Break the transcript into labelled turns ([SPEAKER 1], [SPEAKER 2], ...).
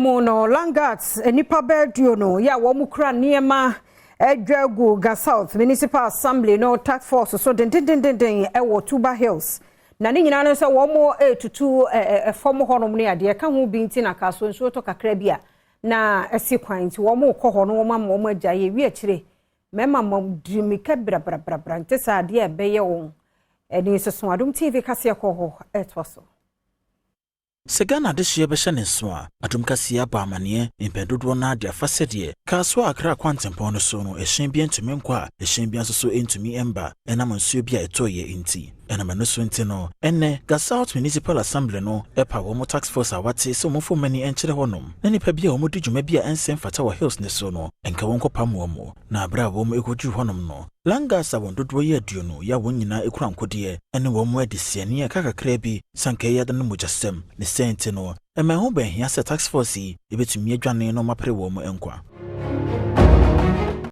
[SPEAKER 1] mu no, land guards nnipa bɛɛ 20 yɛ a wɔn kura nneɛma adwa gu Ga South Municipal Assembly no task force so dendendenden ɛwɔ Tuba Hills. Na ne nyinaa no sɛ wɔn retutu ɛfam hɔnom ne adeɛ ka ho bi nti na kaso nsuo tɔ kakra bi a na ɛsi kwan, nti wɔn rekɔ hɔ no, wɔn ama wɔn agya yɛ wi akyire. Mmarima ma di mirika brabrabrabra nte sɛ adeɛ a ɛbɛyɛ wɔn ɛne nsoso. Adom TV kaseɛ kɔ hɔ ɛtoa so.
[SPEAKER 2] Sɛ Ghana adehyeɛ bɛhyɛ ne nso a, Adom Kaseɛ abɔ amanneɛ mpɛn dodoɔ no ade afa sɛdeɛ Kasoa Akra kwantempɔn no so no, ɛhyɛn bi ntumi nkɔ a ɛhyɛn bi nso so ntumi mba ɛnam nsuo bi a ɛtɔɔyɛ nti. Ɛnam ɛno so nti no, ɛnnɛ Ga South Municipal Assembly no ɛpa wɔn task force a wate sɛ wɔmfa wɔn ani nkyerɛ hɔnom na nnipa bi a wɔdi dwuma bi a ɛnsɛ mfata wɔ hills ne so no, ɛnka wɔn nkɔpam wɔn mu. Na abere a wɔn ɛkɔduru hɔnom no, land guards a wɔn dodoɔ yɛ 20 yɛ a wɔn nyinaa ekura nkodeɛ ɛne wɔn mu adi siani a ɛka kakra bi sanka ɛyɛ no mogyasɛm ne sɛ nti no, ɛma ɛho bɛn hia sɛ task force yi ebɛtumi adwane na ɔmapere wɔn mu nkwa.